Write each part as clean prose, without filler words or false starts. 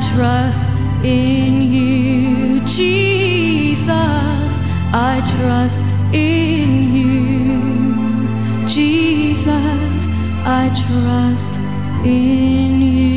trust in you, Jesus. I trust in you, Jesus. I trust in you.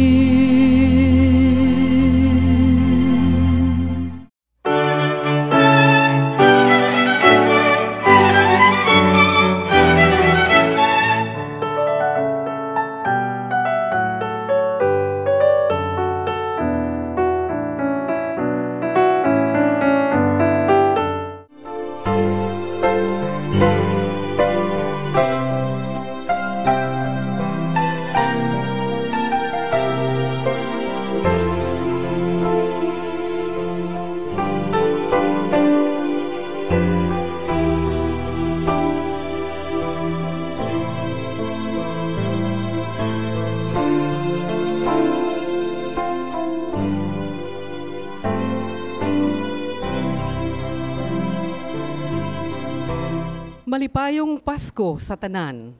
Malipayong Pasko sa tanan.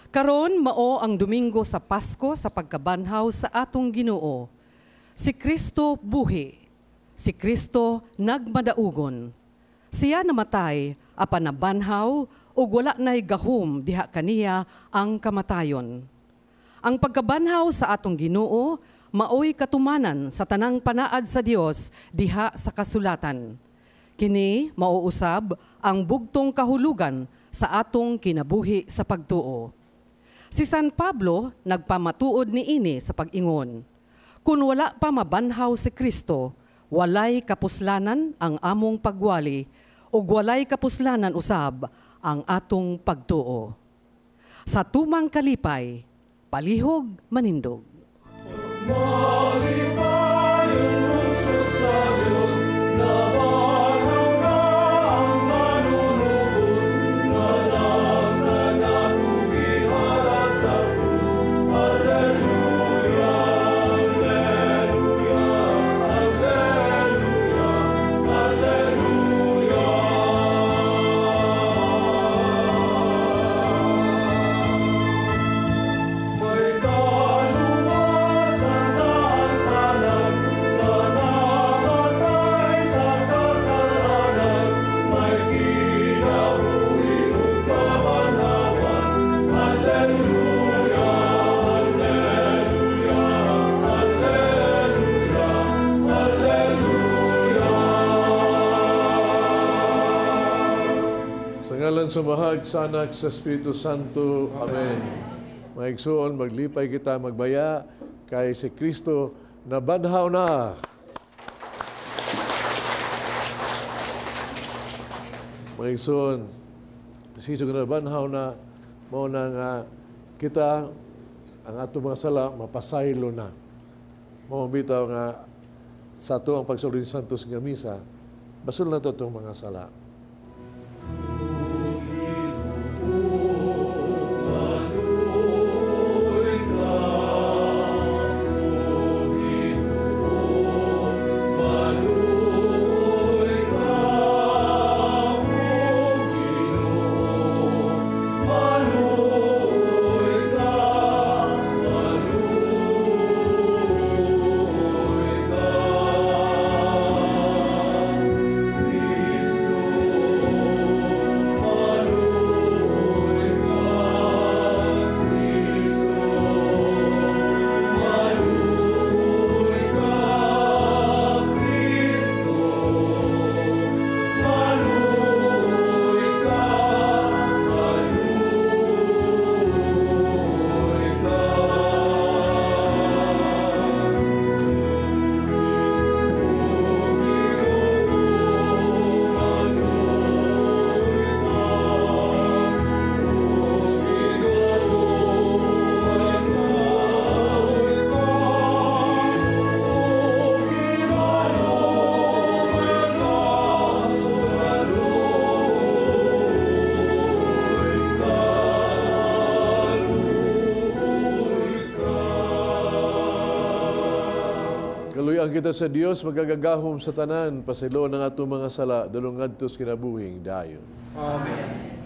Karon mao ang Domingo sa Pasko sa pagkabanhaw sa atong Ginoo. Si Kristo buhi. Si Kristo nagmadaugon. Siya namatay apan nabanhaw ug wala nay gahom diha kaniya ang kamatayon. Ang pagkabanhaw sa atong Ginoo maoy katumanan sa tanang panaad sa Dios diha sa kasulatan. Kini mauusab ang bugtong kahulugan sa atong kinabuhi sa pagtuo. Si San Pablo nagpamatuod niini sa pag-ingon, "Kun wala pa mabanhaw si Kristo, walay kapuslanan ang among pagwali ug walay kapuslanan usab ang atong pagtuo." Sa tumang kalipay, palihog manindog. Sa mahag, sa Anak, sa Espiritu Santo. Amen. Mga igsoon, maglipay kita, magbaya, kay si Kristo nabanhaw na. Mga igsoon, si Kristo nabanhaw na, mao na nga kita, ang atong mga sala, mapasaylo na. Mao bitaw nga sa ato ang pagsulod ni Santos nga misa, basol na to itong mga sala. Kaluyan kita sa Dios, magagagahom sa tanan, pasayloon ang atong mga sala, dulong ngadto sa kinabuhing dayon. Amen.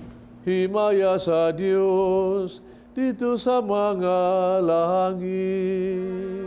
Himaya sa Dios dito sa mga langit.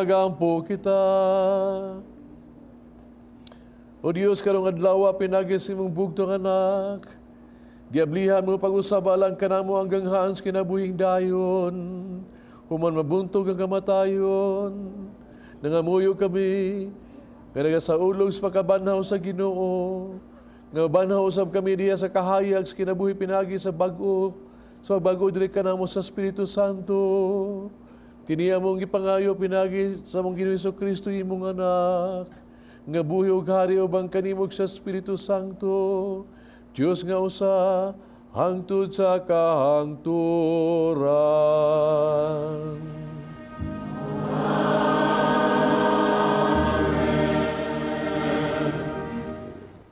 Magampo kita. O Dios, karong adlaw pinaagi sa imong bugtong Anak, giablihan mo pag-usab alang kanamo ang ganghaan sa kinabuhing dayon, human mabuntog ang kamatayon. Nangamuyo kami nga nagasaulog sa pagkabanhaw sa Ginoo, nga mabanhaw usab kami diha sa kahayag sa kinabuhi pinaagi sa bag-o, sa pagbago diri kanamo sa Espiritu Santo. Kini among gipangayo pinaagi sa among Ginoo Kristo, imong Anak, nga buhi ug hari uban kanimo sa Espiritu Santo, Dios nga usa, hangtod sa kahangturan.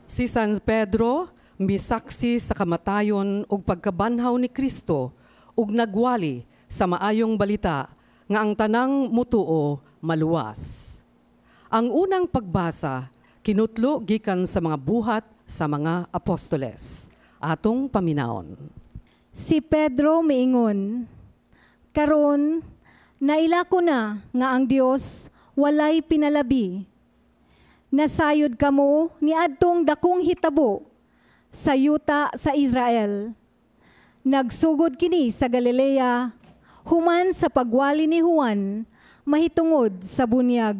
Si San Pedro misaksi sa kamatayon ug pagkabanhaw ni Kristo ug nagwali sa maayong balita nga ang tanang mutuo maluwas. Ang unang pagbasa kinutlo gikan sa mga Buhat sa mga Apostoles. Atong paminawon. Si Pedro miingon, "Karon naila ko na nga ang Dios walay pinalabi. Nasayod kamo ni adtong dakong hitabo sa yuta sa Israel. Nagsugod kini sa Galilea, human sa pagwali ni Juan mahitungod sa bunyag.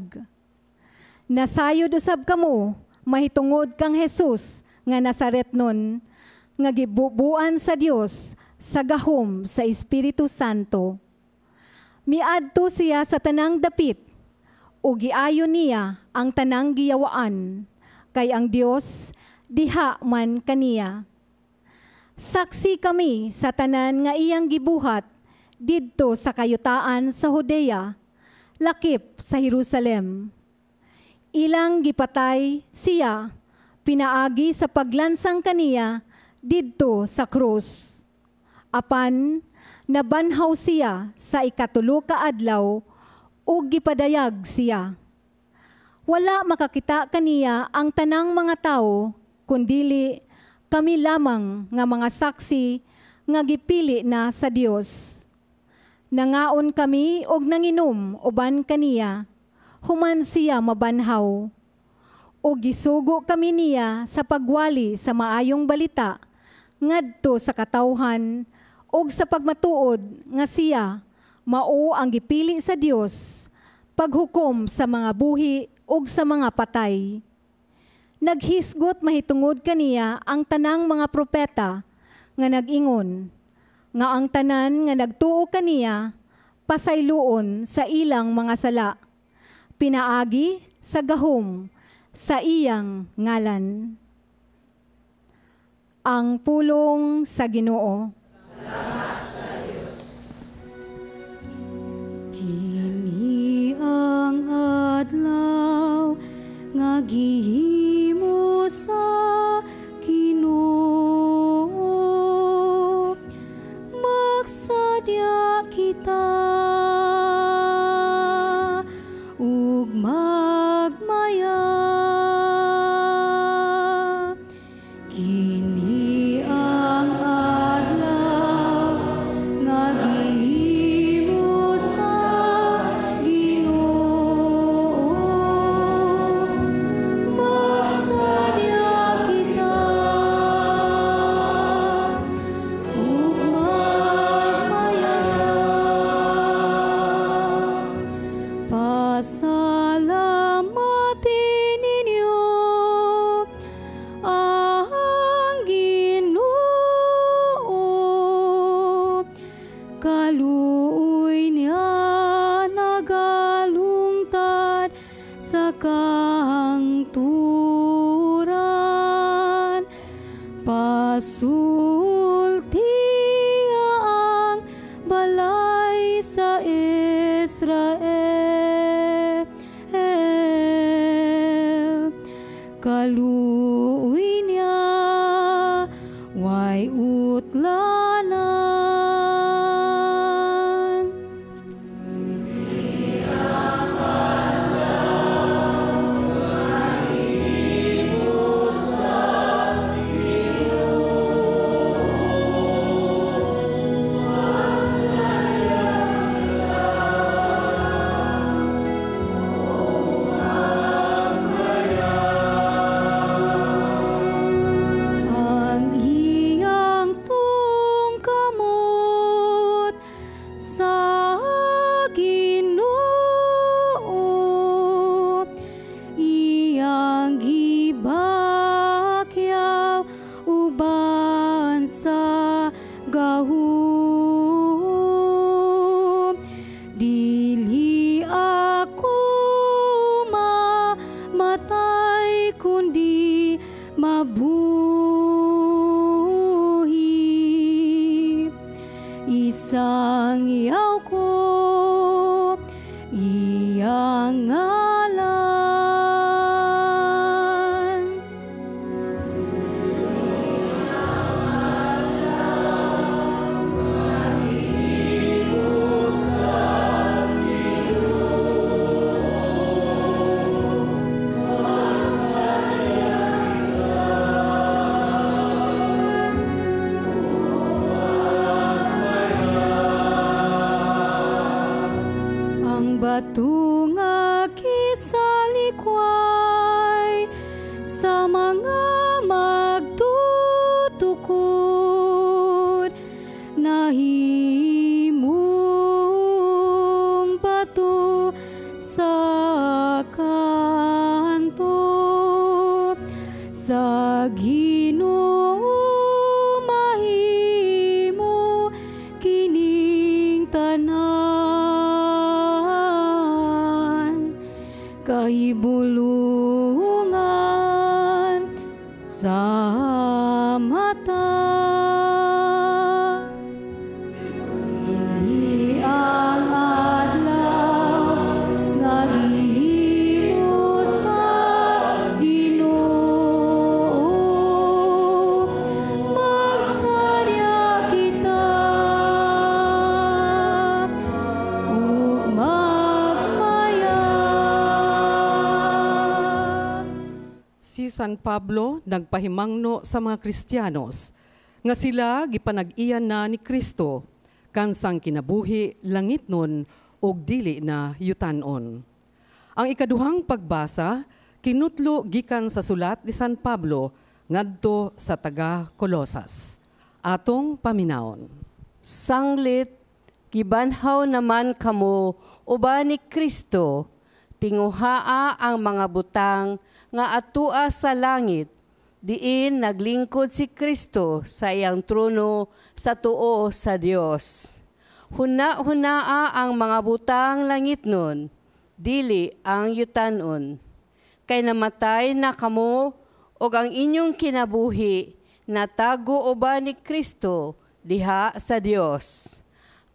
Nasayod usab kamo mahitungod kang Jesus nga Nazaretnon, nga gibubuan sa Dios sa gahom sa Espiritu Santo. Miadto siya sa tanang dapit, ug giayon niya ang tanang giyawaan, kay ang Dios diha man kaniya. Saksi kami sa tanan nga iyang gibuhat didto sa kayutaan sa Judea, lakip sa Jerusalem. Ilang gipatay siya, pinaagi sa paglansang kaniya didto sa krus. Apan nabanhaw siya sa ikatulo ka adlaw ug gipadayag siya. Wala makakita kaniya ang tanang mga tawo, kundili kami lamang nga mga saksi nga gipili na sa Dios. Nangaon kami og nanginom uban kaniya, human siya mabanhaw. O gisugo kami niya sa pagwali sa maayong balita ngadto sa katawhan og sa pagmatuod nga siya mao ang gipili sa Dios paghukom sa mga buhi ug sa mga patay. Naghisgot mahitungod kaniya ang tanang mga propeta nga nag-ingon nga ang tanan nga nagtuo kaniya pasayloon sa ilang mga sala, pinaagi sa gahom sa iyang ngalan." Ang pulong sa Ginoo. Salamat sa Dios. Kini ang adlaw nga gihimo sa Ginoo, magsadya kita ug magmaya. Kini ang adlaw nga gihimo sa Ginoo, magsadya kita ug magmaya. Pasalamatin ninyo ang Ginoo, kaluoy niya nagalungtad sa kahangturan. Pasultiha ang balay sa Israel. Kaluoy niya way utlanan. Gisangyaw ko iyang ngalan. Ang bato nga kisalikway sa mga magtutukod, nahimong bato sa kanto. Sa Ginoo mahimo kining tanan, kahibulungan sa mata. Ini ang adlaw nga gihimo sa Ginoo, magsadya kita ug magmaya. Si San Pablo nagpahimangno sa mga Kristiyanos nga sila gipanag-iyan na ni Kristo kansang kinabuhi langitnon ug dili na yutanon. Ang ikaduhang pagbasa kinutlo gikan sa sulat ni San Pablo ngadto sa taga Kolosas. Atong paminawon. Sanglit, gibanhaw naman kamo uban ni Kristo, tinguhaa ang mga butang nga atua sa langit, diin naglingkod si Kristo sa iyang trono sa tuo sa Dios. Huna-hunaa ang mga butang langitnon, dili ang yutanon. Kay namatay na kamo ug ang inyong kinabuhi natago uban ni Kristo diha sa Dios.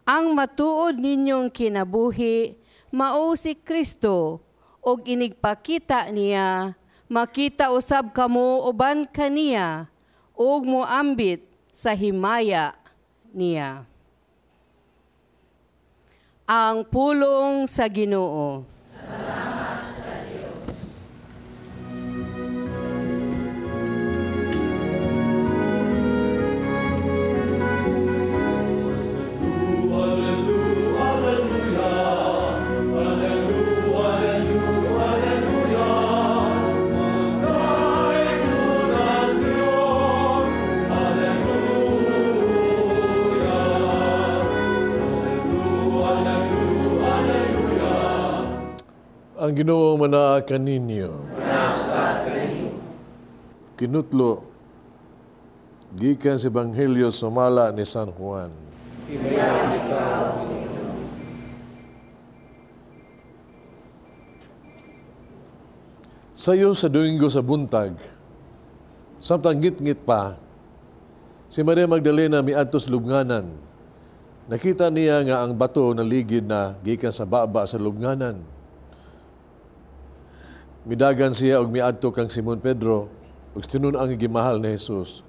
Ang matuod ninyong kinabuhi mao si Kristo, ug inigpakita niya, makita usab kamo uban kaniya, ug moambit sa himaya niya. Ang pulong sa Ginoo. Salamat sa Dios. Ang Ginoo manaa kaninyo. Kinutlo gikan sa Ebanghelyo sumala ni San Juan. Sayo sa Domingo sa buntag, samtang ngitngit pa, si Maria Magdalena miadto sa lubnganan. Nakita niya nga ang bato naligid na gikan sa baba sa lubnganan. Midagan siya og miadto kang Simon Pedro ug tinun-ang gimahal ni Jesus.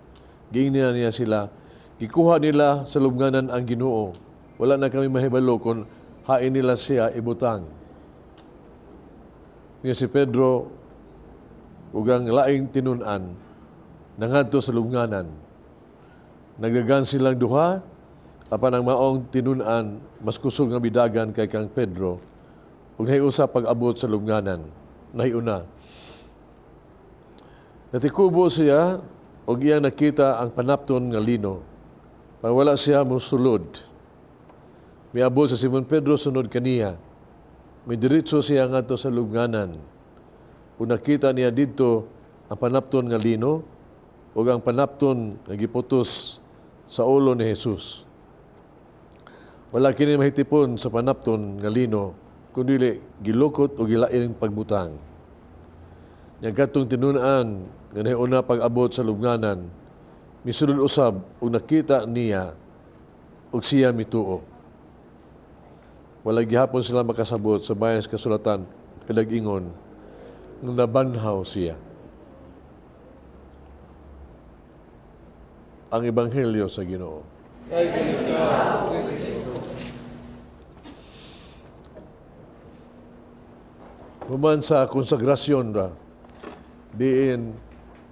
Giingnan niya sila, gikuha nila sa lubnganan ang Ginoo. Wala na kami mahibalo kung hain nila siya ibutang. Niya si Pedro ug ang laing tinun-an nangadto sa lubnganan. Nagdagan silang duha, apan ang maong tinun-an mas kusog nga midagan kay kang Pedro ug nahiusa pag-abot sa lubnganan. Nahiuna. Natikubo siya og iyang nakita ang panapton nga lino. Pero wala siya mosulod. Miabot sa Simon Pedro sunod kaniya. Midiretso siya ngadto sa lubnganan. Ug nakita niya didto ang panapton nga lino ug ang panapton nga giputos sa ulo ni Jesus. Wala kini mahitipon sa panapton nga lino, kundi gilukot o gilain pagbutang. Nya katong tinun-an nga nahiuna pag-abot sa lubnganan, misulod usab ug nakita niya Ug siya mituo. Wala gihapon sila makasabot sa bayan sa kasulatan, ilag-ingon, nung nabanhaw siya. Ang Ebanghelyo sa Ginoo. Human sa konsagrasyon ra, diin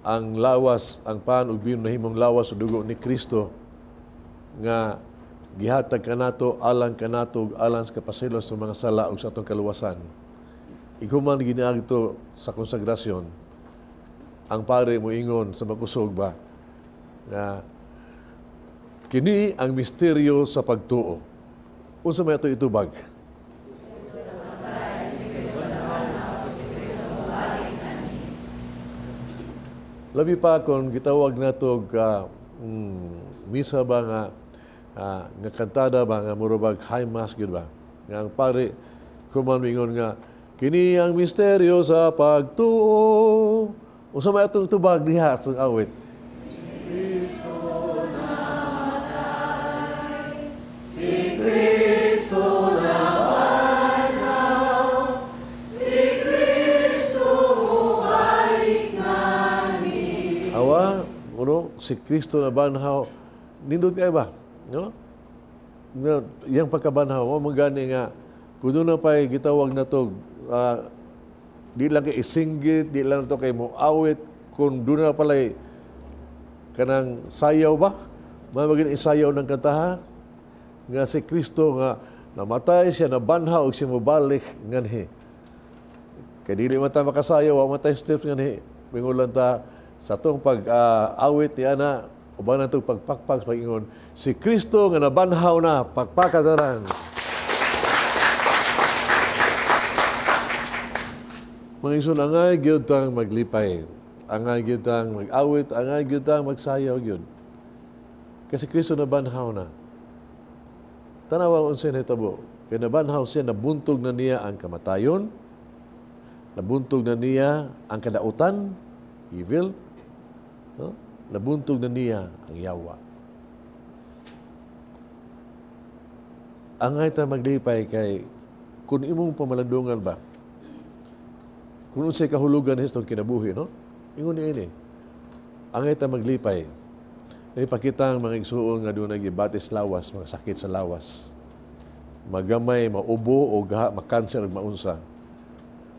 ang lawas, ang pan ug bino nahimong lawas ug dugo ni Kristo nga gihatag kanato alang kanato ug alang sa kapasaylo sa mga sala ug sa atong kaluwasan. Ighuman ginaagto sa konsagrasyon, ang pare moingon sa makusog ba nga kini ang misteryo sa pagtuo. Unsa may ato itubag? Labi pa kung gitawag nato misa ba nga nga kantada ba nga murag high mass gyud ba nga ang pare kuman mingon nga kini ang misteryo sa pagtuo. Unsa may atong tubag diha sa awit? Si Kristo nabanhaw, si Kristo mubalik nani. Awa, uno, si Kristo nabanhaw, nindot kay ba? No? Nga, iyang pagkabanhaw, mo manggani nga, kuno na pa'y gitawag na to, di lang kay isinggit, di lang to kay moawit, kung doon na pala'y kanang sayaw ba? Mamagin isayaw ng kantaha, nga si Kristo nga namatay siya, nabanhaw, ug siya mobalik nganhi. Kay dili man ta makasayaw, wa man tay steps nganhi. Mingulan ta sa atong pag-awit ni ana, uban na itong pagpakpak sa pag-ingon, si Kristo nga nabanhaw na, pagpakataran. Mga igsoon, angay gyud tang maglipay, angay gyud tang mag-awit, angay gyud tang magsayaw gyud. Kasi Kristo nabanhaw na. Tanawa unsay nahitabo. Kay nabanhaw siya, nabuntog na niya ang kamatayon, nabuntog na niya ang kadautan, evil, no? Nabuntog na niya ang yawa. Angay ta maglipay kay kung imong pamalandungan ba, kung unsay kahulugan ni itong kinabuhi, no? Ingon niini. Angay ta maglipay. Ipakita ang mga igsuon nga doon nagibatis lawas, mga sakit sa lawas. Magamay, maubo o gaha, makanser ug maunsa.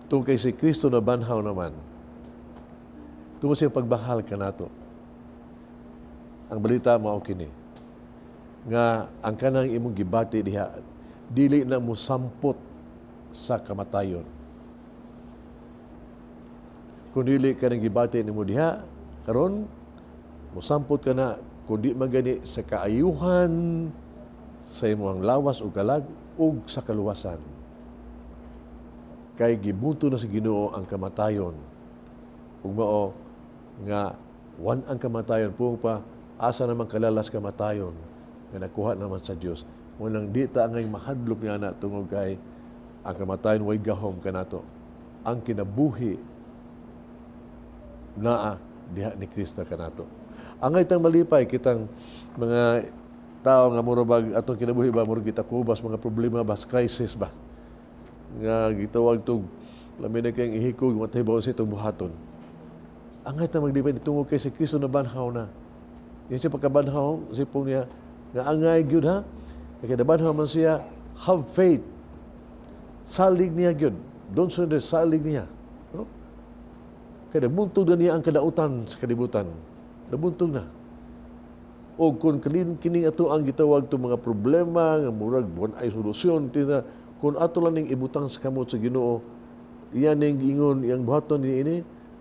Tung kay si Kristo na banhaw naman, tungod siyang pagbahal kanato. Ang balita mao kini nga ang kanang imong gibati diha dili na mosampot sa kamatayon. Kung dili ka nang gibati nimo diha karon, mosampot ka na kung di magani sa kaayuhan sa imong lawas o kalag ug sa kaluwasan. Kay gibunto na sa Ginoo ang kamatayon. Ug mao nga wan ang kamatayon puong pa asa naman kalalas kamatayon nga nakuha naman sa Dios. Mo nang di ta angay mahadlok niya na tungod kay ang kamatayon way gahom kanato. Ang kinabuhi naa diha ni Kristo kanato. Angay tang malipay kitang mga tao nga mura bag atong kinabuhi ba mura gitakubas mga problema ba, crisis ba nga gitawag tog labi na kayong ihikog matay ba sa itong buhaton. Angay tang maglipay tungod kay si Kristo nabanhaw na. Yan siya pagkabanhaw, sipong niya nga angay gyud ha. Kay nabanhaw man siya, have faith. Salig niya gyud. Don't surrender, salig niya. No? Kay nabuntog na niya ang kadautan sa kalibutan. Nabuntog na. O kung kining ato ang gitawag itong mga problema, nga murag buwan ay solusyon, tina, kung ato lang ning ibutang sa kamot sa Ginoo, iyan ning ingon, iyang buhaton ni ini,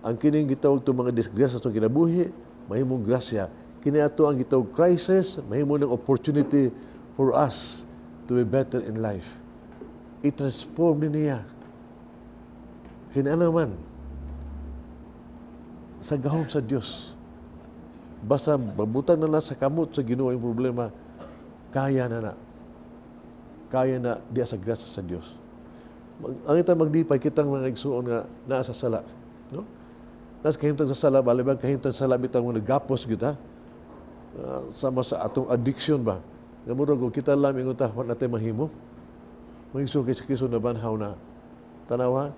ang kining gitawag itong mga disgrasya sa itong kinabuhi, mahimong grasya. Kini ato ang gitawag crisis, mahimo ng opportunity for us to be better in life. I-transform ni niya. Kini ano man, sa gahom sa Dios. Basta mabutang na na sa kamot sa Ginoo yung problema, kaya na na. Kaya na diya sa grasya sa Dios. Ang itang maglipay, kitang mga igsuon nga naa sa sala. No? Nas kahimtang sa sala, bali bang kahimtang sa sala, bitang mga nagapos kita? Sama sa atong addiction ba? Nga murag og kita lang ingon ta, wa natay mahimo. Mga igsoon, kay si Kristo nabanhaw na. Tanawa,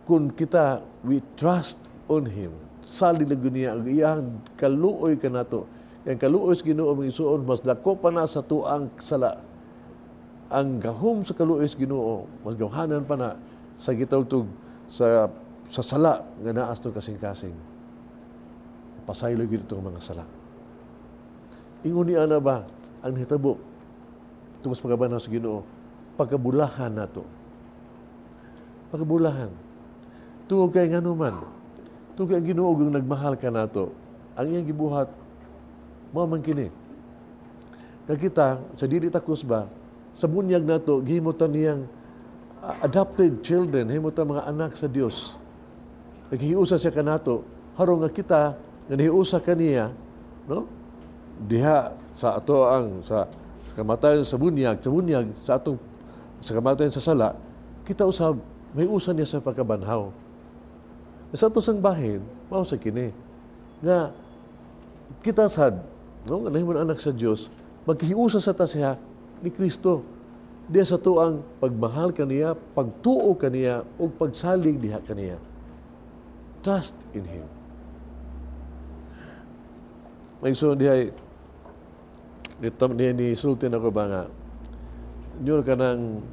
kung kita, we trust on Him, salig lang niya ang iyang kaluoy kanato. Yang kaluoy sa Ginoo, mga igsoon, mas dako pa na sa tuang sala. Ang gahom sa kaluoy sa Ginoo, mas gawhanan pa na sa gitawtog sa sala nga naa sa kasing-kasing. Pasaylo gyud itong mga sala. Ingon ni ana ba ang nahitabo tungod sa pagkabanhaw sa Ginoo, pagkabulahan nato. Pagkabulahan. Tungod kay ngano man, tungod kay ang Ginoo ang nagmahal kanato, ang iyang gibuhat mao man kini. Nga kita sa dili takos ba sa bunyag nato, gihimo ta niyang adopted children, himo ta mga anak sa Dios. Naghiusa siya kanato, harong nga kita nga nahiusa kaniya, no? Diha sa ato ang sa kamatayon sa bunyag sa atong sa kamatayon sa sala, kita usab may usa niya sa pagkabanhaw. Sa ato sang bahin, mao sa kini nga kita sad, no, nga nahimong anak sa Dios, maghiusa sa ta siya ni Kristo. Diha sa tuang pagmahal kaniya, pagtuo kaniya, ug pagsalig diha kaniya. Trust in Him. May so diha ni sulti nako ba nga nyo ka ng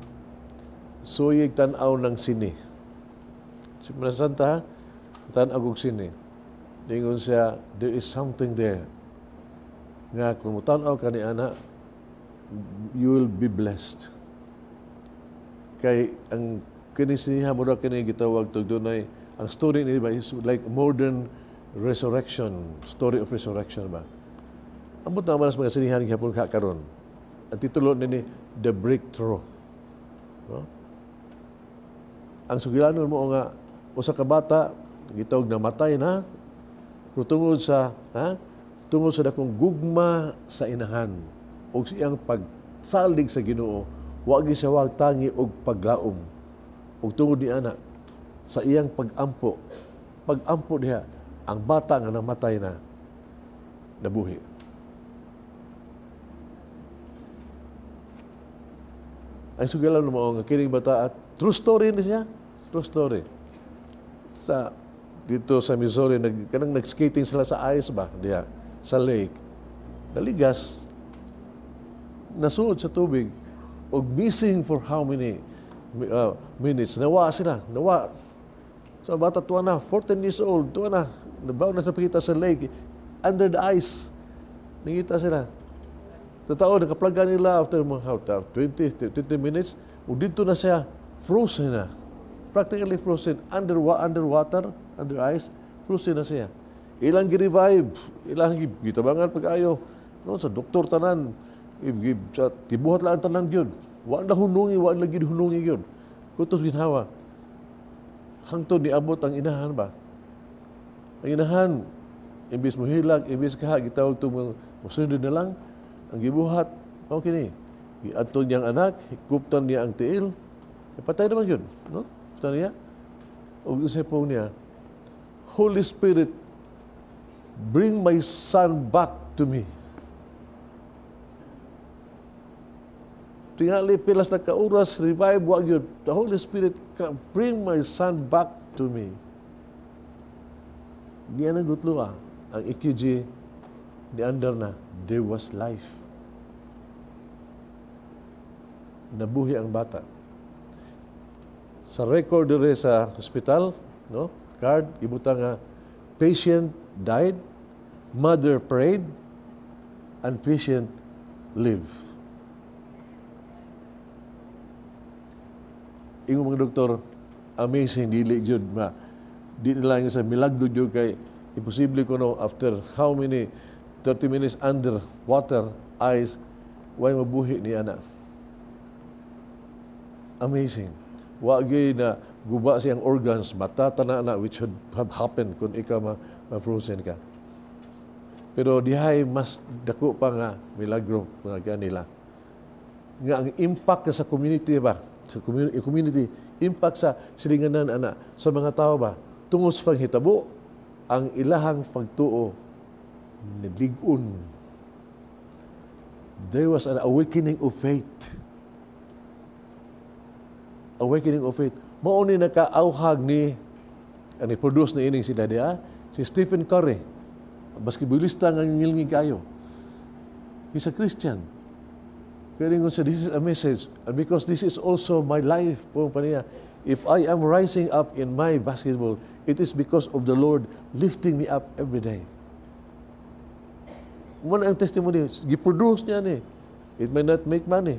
suyig tan-aw ng sine. Si Santa, tan-aw og sine. Ningon siya, "There is something there." Nga kung mutan-aw ka ni ana, you will be blessed. Kay ang kini siya mo kini gitawag tog dunay ang story ni ba is like modern resurrection, story of resurrection ba. Ambot naman sa mga sinihan gihapon ka karon. Ang titulo nini, The Breakthrough. No? Ang sugilanon mo nga usa ka bata gitawag namatay na pero tungod sa ha tungod sa dakong gugma sa inahan ug siyang pagsalig sa Ginoo, wa gyud siya tangi og paglaom, ug tungod ni ana sa iyang pagampo diha, ang bata nga namatay na nabuhi. Ang sugilan mo nga kining bata at true story ni siya, true story. Sa dito sa Missouri, kanang nag-skating sila sa ice ba diha sa lake. Naligas, nasuod sa tubig og missing for how many minutes, nawa sila, nawa. Sa bata tuwa na, 14 years old, tuwa na, nabaw na sa pakita sa lake, under the ice. Nangita sila. Totoo, nakaplaga nila after mga how, 20 minutes, ug dito na siya, frozen na. Practically frozen, underwater, under ice, frozen na siya. Ilang gi-revive, ilang gitabangan pag-ayo. No, sa doktor tanan, sa gibuhat lang ang tanan gyud. Wa na hunungi, wa na gyud hunungi gyud. Kutos ginhawa. Hangtod niabot ang inahan ba? Ang inahan, imbis mohilak, imbis kaha, gitawag ito mosunod na lang, ang gibuhat, mao kini. Giadto niyang anak, kuptan niya ang tiil, eh, patay naman yun, no? Kuptan niya. O isipon niya, "Holy Spirit, bring my son back to me." Tingali pilas na ka-oras, revive, wa gyud. "The Holy Spirit, bring my son back to me." Niya nang gutlo ah. Ang EKG ni andar na, there was life. Nabuhi ang bata. Sa record dire sa hospital, no? Card, ibutang nga patient died, mother prayed, and patient live. Ingon mga doktor, amazing, dili jud ma di nila nga sa milagro jud kay imposible kuno after how many 30 minutes under water, ice, way mabuhi ni ana. Amazing. Wa gyud na guba siyang organs, mata tanan na, which should have happened kung ikaw ma-frozen ka. Pero dihay mas dako pa nga milagro mga kanila. Nga ang impact sa community ba, sa community, impact sa silinganan ana, sa mga tao ba, tungod sa panghitabo, ang ilahang pagtuo nilig-on. There was an awakening of faith. Awakening of faith. Mao ni nakaauhag ni ani produce ni ining sila diha si Stephen Curry. Basketballista nga ngilngig kayo. He's a Christian. Kaya ingon siya, "This is a message, and because this is also my life," po pa niya, "if I am rising up in my basketball, it is because of the Lord lifting me up every day." Mao ang testimony, giproduce niya ni. It may not make money.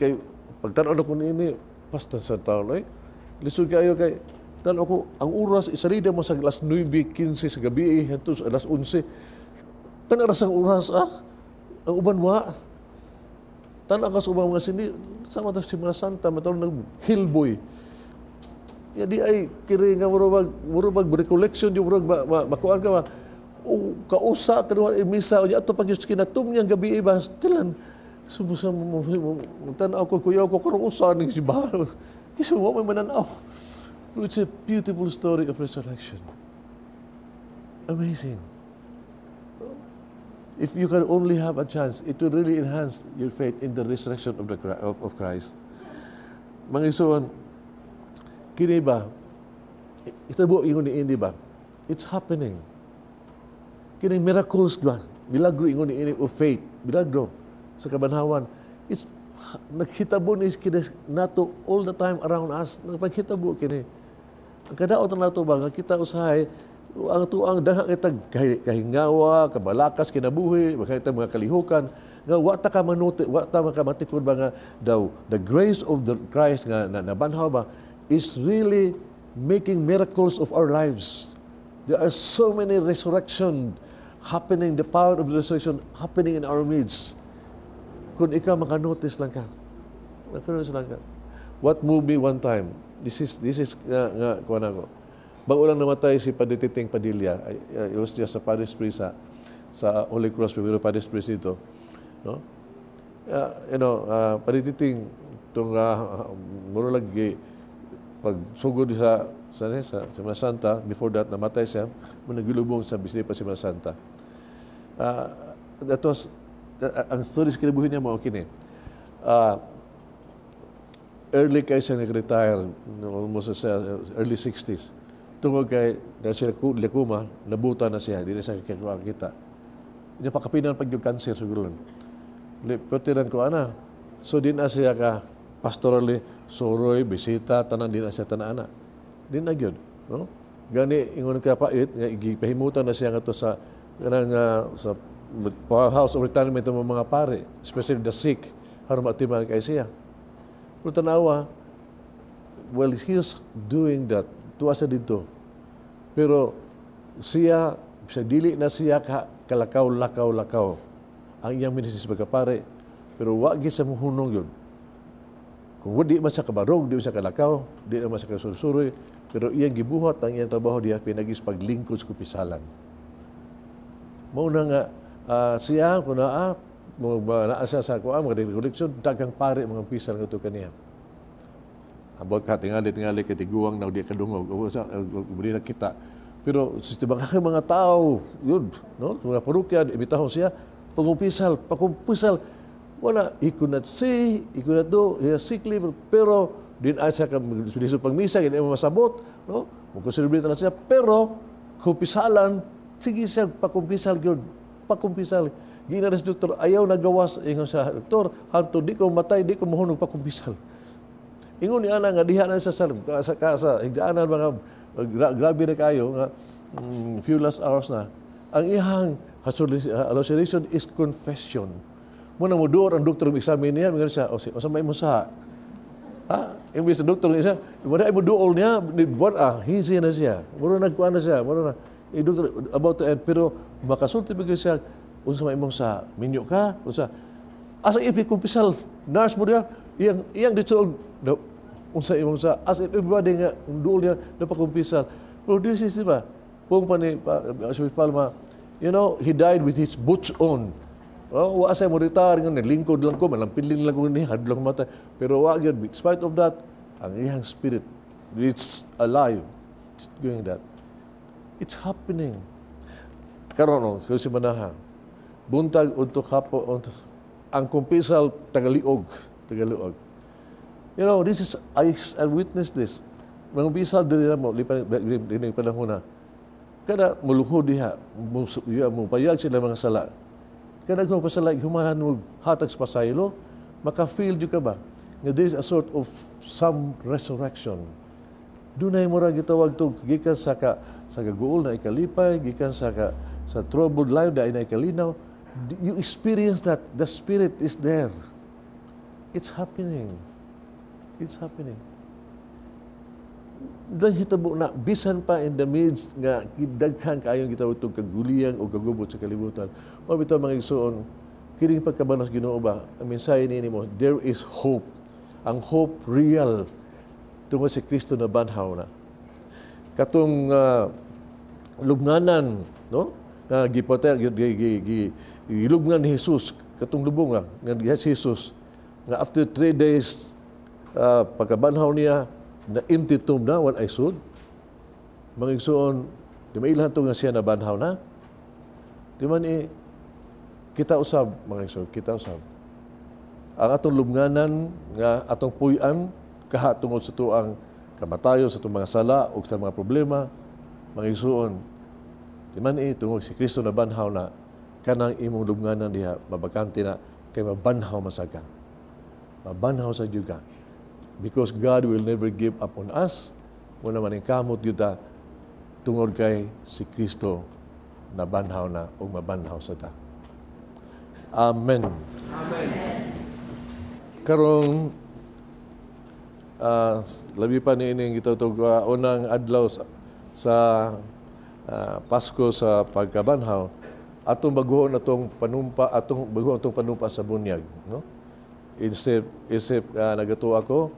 Kay, pagtanaw ko niini, basta sa taon, ay, lisod kayo kay, tanaw ko, ang oras, isalida mo sa alas 9:15 sa gabi, eh, sa alas 11. Kana ra ang oras, ah. Ang uban wa. Tanaw ka sa ubang mga sini, sama ta si mga Santa, matawag ng hillboy. Ya di ay kiri nga murag recollection yung murag makuan ka ba o kausa ka duha misa o ato pag kinatum niyang gabi ba tilan sumusa mo tan-aw ko kuyaw ko karong usa ning simbahan kasi wa may mananaw. Pero it's a beautiful story of resurrection. Amazing. If you can only have a chance, it will really enhance your faith in the resurrection of Christ. Mga isuon, kini ba, itabo ingon ni ini ba? It's happening. Kini miracles ba? Milagro ingon ni ini of faith, milagro sa kabanhawan. It's naghitabo ni kini nato all the time around us. Nagpaghitabo kini. Ang kadaot na nato ba nga kita usahay ang tuang daghan kita kahingawa, kabalakas, kinabuhi, kita mga kalihukan, nga wa ta ka manuti, wa ta makamatikod ba nga daw the grace of the Christ nga nabanhaw ba is really making miracles of our lives. There are so many resurrection happening, the power of the resurrection happening in our midst. Kung ikaw makanotice lang ka. Makanotice lang ka. What moved me one time, this is nga kuan ako. Bago lang namatay si Padre Titing Padilla, it was just a parish priest sa Holy Cross, pero parish priest ito. No? Padre Titing, itong muro lagi, pag sugod sa Semana Santa, before that, namatay siya, mo nagilubong sa bisni pa Semana Santa. That was, ang story sa kinabuhi niya mo kini. Early kay siya nag-retire, almost sa early 60s. Tungod kay dahil siya leukemia, nabuta na siya, di na siya kita. Niya pakapinan pag yung cancer siguro lang. Pwede lang ko ana. So di na siya ka pastorally suroy, bisita, tanan di na siya tanana. Di na gyud, no? Gani ingon ka pait nga gipahimutan na siya ngadto sa kanang sa house of retirement ng mga pare, especially the sick, aron maatiman kay siya. Pero tanawa, well, he was doing that, tuwa siya dito. Pero siya, sa dili na siya ka, kalakaw, lakaw, lakaw. Ang iyang ministry sa pagkapare. Pero wa gyud sa muhunong yun. Kung di man siya kabarog, di man siya kalakaw, di naman siya kasursuroy, pero iyang gibuhat ang iyang trabaho diha pinagis paglingkod sa kupisalan. Mao na nga siya kung naa mo naa siya sa kuan mga recollection, daghang pare mga pisal ngadto kaniya. Abot ka tingali tingali kay tiguang na di kadungog o sa di na kita. Pero sa mga mga tao, yun, no? Mga parokya, imbitahon siya, pagkumpisal, pagkumpisal, wala, he could not see, he could not do, he has sickly, pero din ay siya sa pagmisa, hindi mo masabot, no? Magkonselebrate na siya, pero kumpisalan, sige siya, pakumpisal gyud, pakumpisal. Gina sa doktor, ayaw nagawas, ingon sa doktor, "Hanto di ko matay, di ko muhunog pakumpisal." Ingon ni ana nga diha na sa higdaanan mga grabe na kayo nga few last hours na. Ang iyang hallucination is confession. Mo na moduor ang doktor mo examine niya, mingon siya, "O si, unsa may mo sa?" Ha? Imbes na doktor niya, mo na mo duol niya, ni buwan ah, hisi na siya. Muro nagkuan na siya, muro na. Eh, doktor about to end, pero makasulti ba siya, "Unsa may imong sa minyo ka? Unsa?" Asa if kumpisal, nurse mo diya, iyang iyang dito, no, "Unsa imong sa?" As if everybody nga duol niya napakumpisal. Pero this is, di ba? Kung pa ni pa, si Palma, he died with his boots on. Oh, wa sa mo retire nga lingkod lang ko, malampinling lang ko ni hadlok mata. Pero wa gyud, in spite of that, ang iyang spirit it's alive. It's doing that. It's happening. Karon no, kung si Manaha. Buntag udto hapo ang kumpisal tagaliog, tagaliog. You know, this is I witnessed this. Mga bisal diri na mo lipan dinhi panahon na. Kada muluhod diha, mo payag sila mga sala. Kada ko pasala humanan mo hatag sa pasaylo, maka-feel jud ka ba nga there is a sort of some resurrection. Dunay mura gitawag to gikan sa ka sa kaguol na ikalipay, gikan sa ka sa troubled life na ikalinaw. You experience that the Spirit is there. It's happening. It's happening. Dahil hitabo na bisan pa in the midst nga daghan kaayong gitawag tong kaguliyang o kagubot sa kalibutan. Mao bitaw mga igsoon, kining pagkabanos Ginoo ba, ang mensahe niini mo, there is hope. Ang hope real tungod si Kristo na banhaw na. Katong lubnganan, no? Nga gipatay gilubngan ni Jesus katong lubong nga si Jesus nga after 3 days pagkabanhaw niya na empty tomb na wala ay sud. Mga igsoon, di mailhan to nga siya nabanhaw na. Di man kita usab mga igsoon, kita usab. Ang atong lubnganan nga atong puy-an kaha tungod sa tuang kamatayon sa atong mga sala o sa mga problema, mga igsoon, di man tungod si Kristo nabanhaw na kanang imong lubnganan diha mabakante na kay mabanhaw masaga. Mabanhaw sa juga. Because God will never give up on us. Muna maningkamot gyud ta tungod kay si Kristo nabanhaw na ug mabanhaw sa ta. Amen. Amen. Karong labi pa niining gitawtog unang adlaw sa Pasko sa pagkabanhaw, atong baguhon atong panumpa, atong baguhon atong panumpa sa bunyag, no? Isip nagatuo ako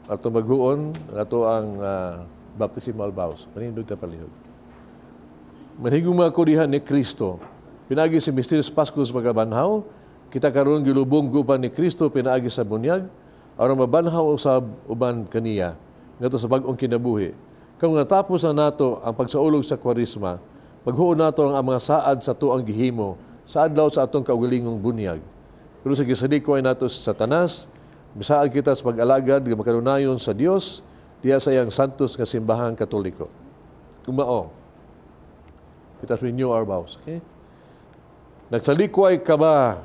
atong baguhon ato ang baptismal vows. Manindog ta palihog. Manhigugma ko diha ni Kristo. Pinaagi sa Misterios Pasko sa pagkabanhaw, kita karon gilubong guban ni Kristo pinaagi sa bunyag aron mabanhaw usab uban kaniya ngadto sa bag-ong kinabuhi. Kung natapos na nato ang pagsaulog sa Kwaresma, maghuon nato ang mga saad sa tuang gihimo sa adlaw sa atong kaugalingong bunyag. Pero sa gisalikoy nato sa Satanas, bisaad kita sa pag-alagad nga makanunayon sa Dios diha sa iyang santos nga simbahang Katoliko. Umao. Let us renew our vows, okay? Nagsalikway ka ba?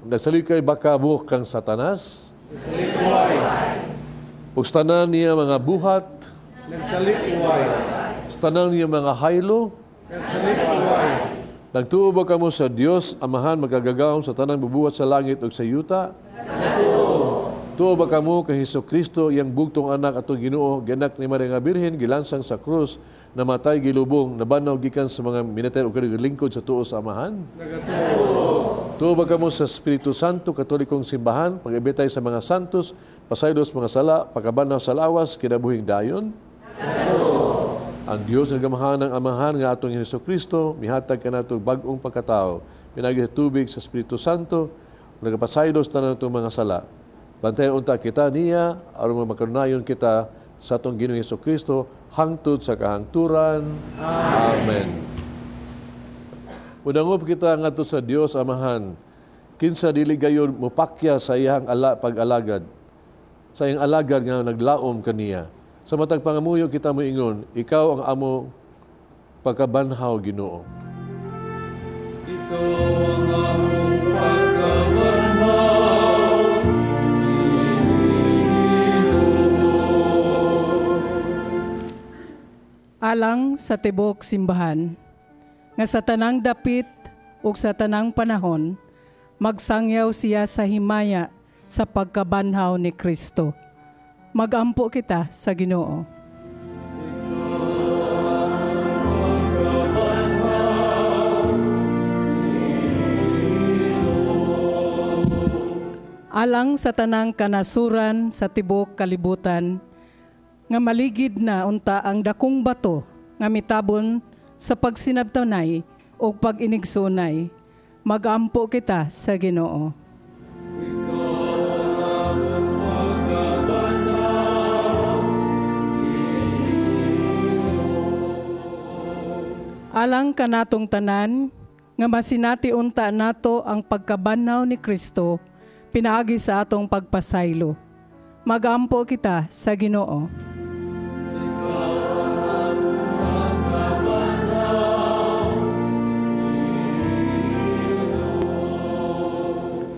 Nagsalikway ba ka mo kang Satanas? Nagsalikway. Ug sa tanan niya mga buhat? Nagsalikway. Sa tanan niya mga haylo? Nagsalikway. Nagtuo ba kamo sa Dios Amahan magagagahom sa tanang bubuhat sa langit ug sa yuta? Nagtuo. Tuo ba kamo kay Hesukristo iyang bugtong anak atong Ginoo, gianak ni Maria nga Birhen, gilansang sa krus, namatay, gilubong, nabanaw gikan sa mga minatay ug lingkod sa tuo sa Amahan? Nagatuo. Tuo ba kamo sa Espiritu Santo, Katolikong simbahan, pag-ibitay sa mga santos, pasaylo sa mga sala, pagkabanaw sa lawas, kinabuhing dayon? Nagatuo. Ang Dios nga gamahan ng Amahan nga atong Hesukristo, mihatag kanato bag-ong pagkatao, pinagi sa tubig sa Espiritu Santo, nagapasaylo sa tanan natong mga sala. Bantayan unta kita niya, aron makanunayon kita sa atong Ginoong Hesukristo, hangtod sa kahangturan. Amen. Mudangob kita ngadto sa Dios Amahan, kinsa dili gayon mopakya sa iyang pag-alagad, sa iyang alagad nga naglaom kaniya. Sa matag pangamuyo kita moingon, ikaw ang amo pagkabanhaw, Ginoo. Ikaw ang among pagkabanhaw, Ginoo. Alang sa tibok simbahan, nga sa tanang dapit ug sa tanang panahon, magsangyaw siya sa himaya sa pagkabanhaw ni Kristo. Magampo kita sa Ginoo. Alang sa tanang kanasuran sa tibok kalibutan, nga maligid na unta ang dakong bato nga mitabon sa pagsinabtanay o pag-inigsunay, magampo kita sa Ginoo. Alang kanatong tanan nga masinati unta nato ang pagkabanhaw ni Kristo pinaagi sa atong pagpasaylo. Magampo kita sa Ginoo.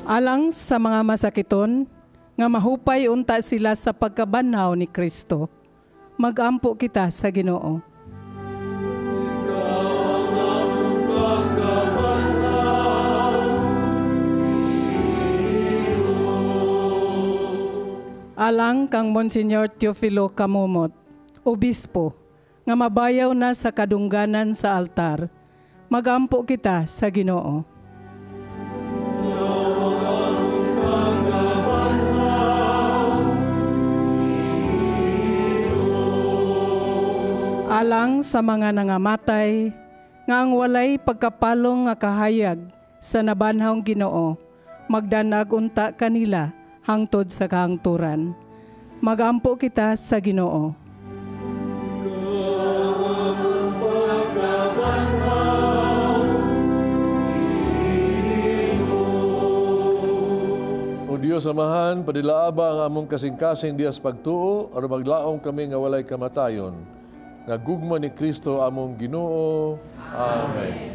Alang sa mga masakiton, nga mahupay unta sila sa pagkabanhaw ni Kristo. Magampo kita sa Ginoo. Alang kang Monsignor Teofilo Camomot, Obispo, nga mabayaw na sa kadungganan sa altar, magampo kita sa Ginoo. Alang sa mga nangamatay, nga ang walay pagkapalong nga kahayag sa nabanhawng Ginoo, magdanag unta kanila hangtod sa kahangturan. Magampo kita sa Ginoo. O Dios Amahan, padilaaba ang among kasing-kasing dias pagtuo, aron maglaom kami nga walay kamatayon. Nga gugma ni Kristo among Ginoo. Amen.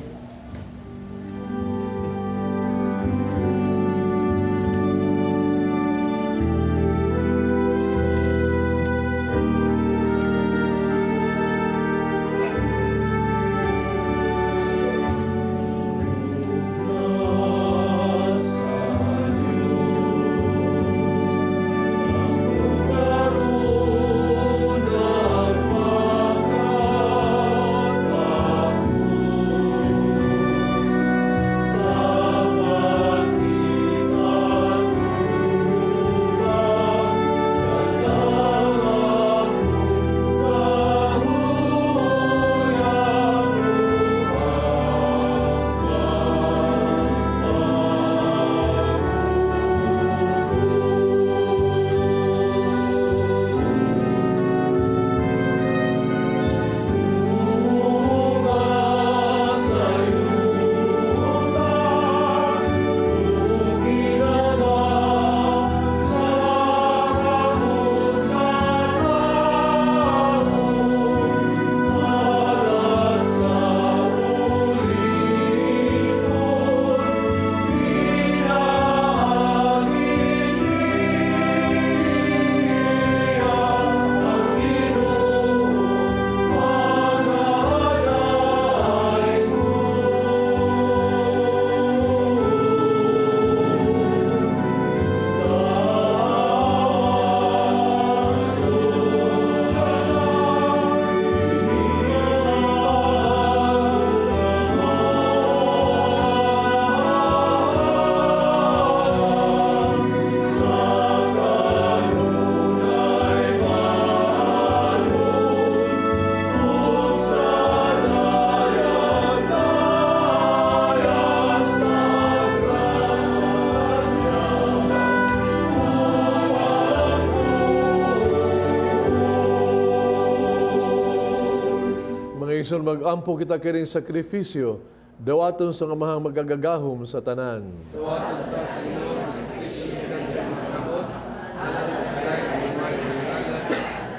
Igsoon, mag-ampo kita kining sakripisyo, dawaton sa Amahang magagagahom sa tanan. Dawaton ta sa Ginoo sa sakripisyo gikan sa imong kamot, alang sa kalain ug sa ngalan,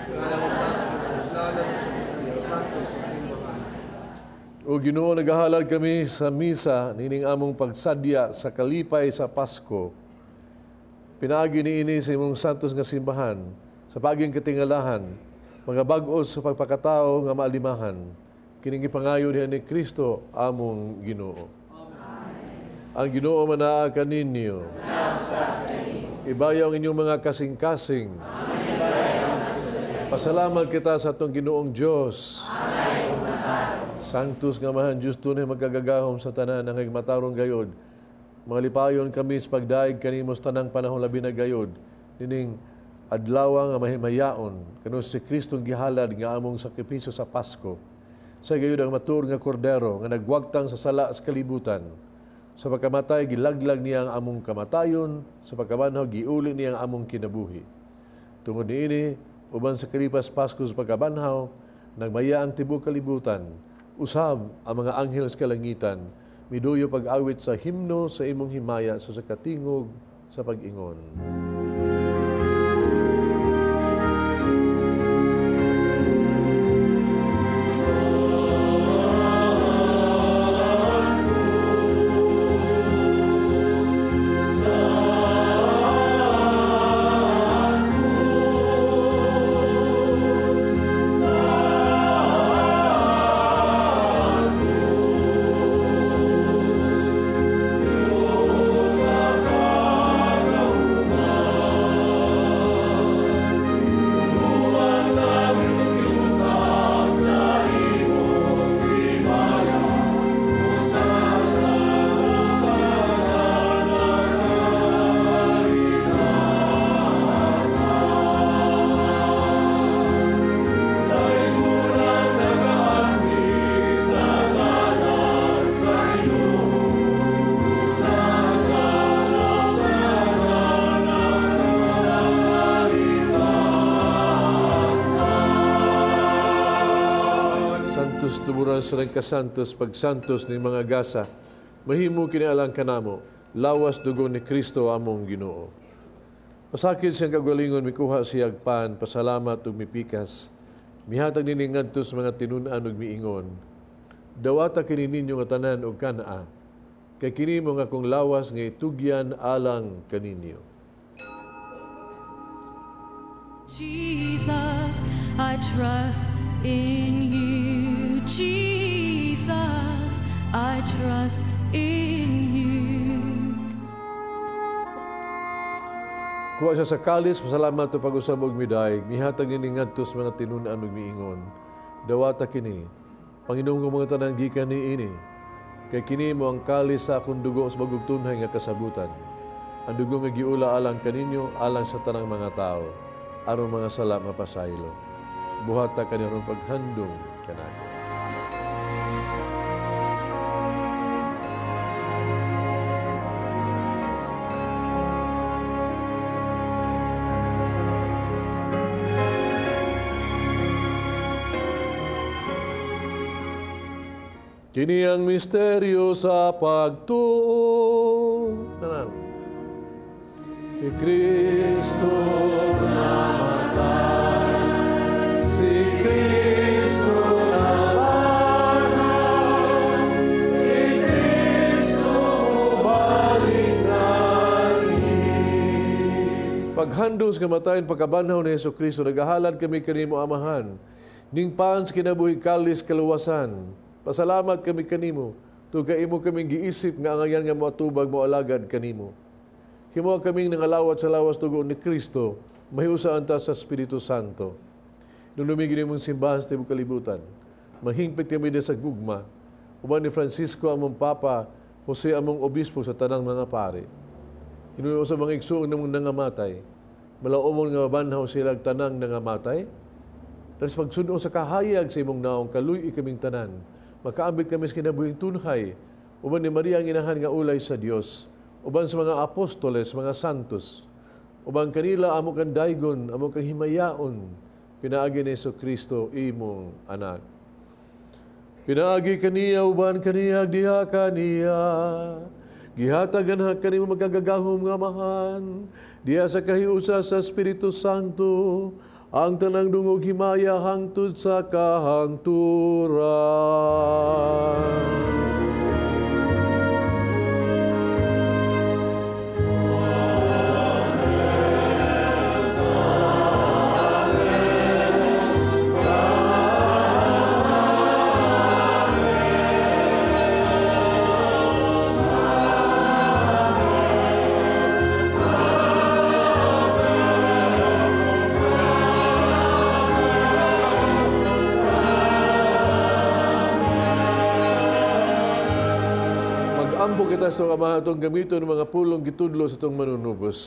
ngalan sa kapuslanan sa Santo sa simbahan. O Ginoo, nagahalad kami sa misa nining among pagsadya sa kalipay sa Pasko. Pinaagi niini sa imong santos nga simbahan, sa paging katingalahan, mga bag-o sa pagpakatao nga maalimahan. Kining gipangayo diha ni Kristo among Ginoo. Amen. Ang Ginoo manaa kaninyo. Ibayaw ang inyong mga kasing-kasing. Pasalamat kita sa atong Ginoong Dios. Sanctus nga Amahan Dios tunay magkagagahom sa tanan ang matarong gayod. Malipayon kami sa pagdaig kanimo sa tanang panahon labi na gayod. Nining adlaw nga mahimayaon kanu si Kristong gihalad nga among sakripisyo sa Pasko. Sa gayud ang matuod nga kordero nga nagwagtang sa sala sa kalibutan. Sa pagkamatay gilaglag niya ang among kamatayon, sa pagkabanhaw giuli niya ang among kinabuhi. Tungod niini, uban sa kalipas Pasko sa pagkabanhaw, nagmaya ang tibuok kalibutan, usab ang mga anghel sa kalangitan, Miduyo pag-awit sa himno sa imong himaya sa katingog sa pag-ingon. Tuburan sa nagkasantos, pagsantos ni mga gasa, mahimo kinialang kanamo, lawas dugo ni Kristo among Ginoo. Pasakit siyang kagalingon, mikuha siyag pan, pasalamat ug mipikas, mihatag nini ngadto sa mga tinun-an ug miingon. Dawata kini ninyo nga tanan og kanaa, kay kini mo nga akong lawas nga itugyan alang kaninyo. Jesus, I trust in you. Jesus, I trust in you. Kuha siya sa kalis, pasalamat o pag-usab og miday, mihatag nini ngadto sa mga tinun-an ug miingon. Dawata kini, Panginoon ko mga tanang gikan niini, kay kini mo ang kalis sa akong dugo sa bagong tunhay nga kasabutan. Ang dugo nga giula alang kaninyo, alang sa tanang mga tao, aron mga sala mapasaylo. Buhata kani aron paghandom kanako. Kini ang misteryo sa pagtuo. Tanan. Si Kristo namatay, si Kristo nabanhaw, si Kristo balik nani. Paghandong sa kamatayon, pagkabanhaw ni Hesus Kristo, nagahalad kami kanimo Amahan, ning paan sa kinabuhi kalis kaluwasan. Pasalamat kami kanimo, tungod kay imo kaming giisip nga angayan nga moatubag moalagad kanimo. Himo kaming nangalawat sa lawas dugo ni Kristo, mahiusaan ta sa Espiritu Santo. Nulumigin nimong simbahan sa tibuok kalibutan, mahingpit kami sa gugma, uban ni Francisco among Papa, Jose among Obispo sa tanang mga pare. Hinuyo sa mga igsuong namong nangamatay, malaumon nga mabanhaw sila ang tanang nangamatay, tapos pagsuno sa kahayag sa imong naong kaluy kaming tanan, makaambit kami sa kinabuhing tunhay, uban ni Maria ang inahan nga ulay sa Dios, uban sa mga apostoles, mga santos, uban kanila amo kang daygon, amo kang himayaon, pinaagi ni Jesucristo imong anak. Pinaagi kaniya, uban kaniya, diha kaniya, gihatagan ha kanimo magkagagahom nga amahan, diha sa kahiusa sa Espiritu Santo, ang tanang dungog himaya hangtod sa kahangturan. Ambo kita sa Amahan atong gamiton ng mga pulong gitudlo sa itong manunubos.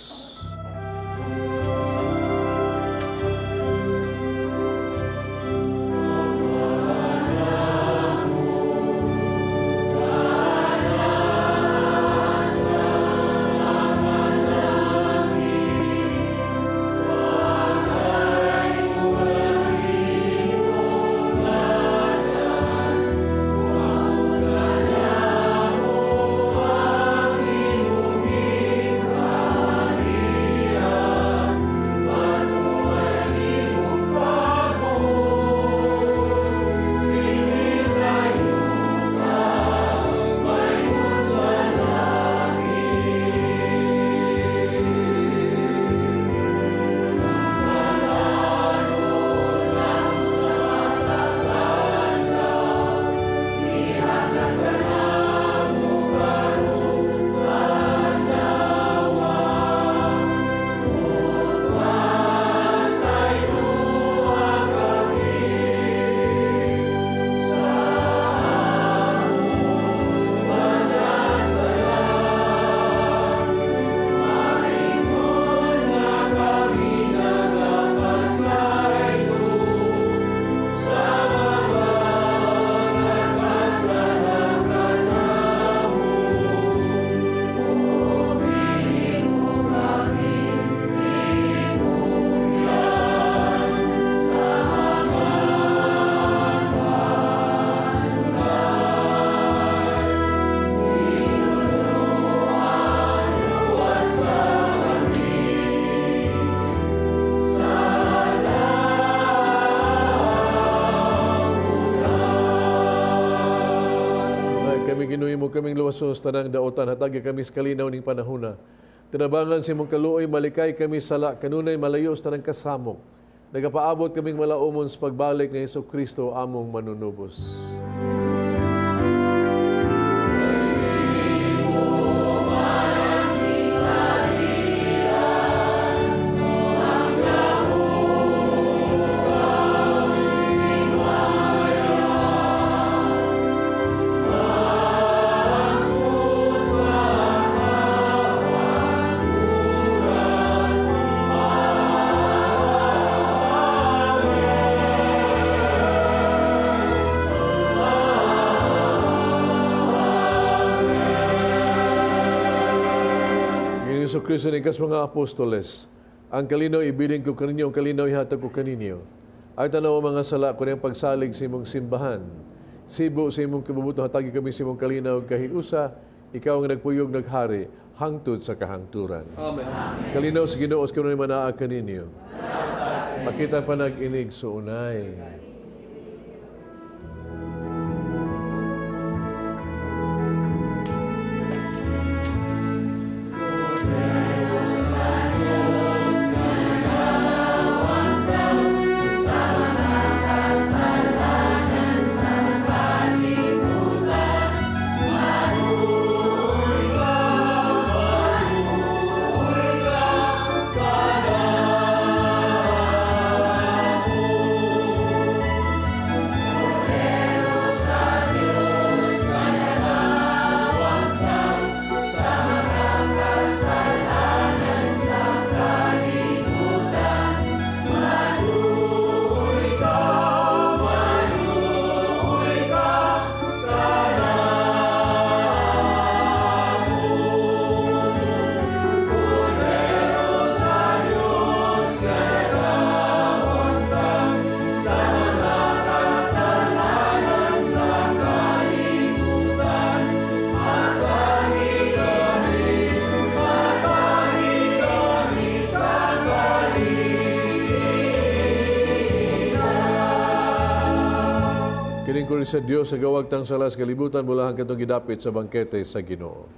kaming luwason sa tanang daotan, hatagi kami sa kalinaw ning panahona. Tinabangan sa imong kaluoy, malikay kami sala, kanunay malayo sa tanang kasamok. Nagapaabot kaming malaumon sa pagbalik ni Hesus Kristo among manunubos. Kristo ni kas mga apostoles, ang kalinaw ibilin ko kaninyo, ang kalinaw ihatag ko kaninyo. Ay tanaw mga sala ko niyang pagsalig sa imong simbahan. Sibo sa imong kabubuto, hatagi kami sa imong kalinaw kahiusa, ikaw ang nagpuyog naghari, hangtod sa kahangturan. Amen. Kalinaw sa Ginoo sa kanunay manaa kaninyo. Makita pa nag-inig sa unay. Sa Dios sa gawag tang salas kalibutan mula hanggang katong gidapit sa bangkete sa Ginoo.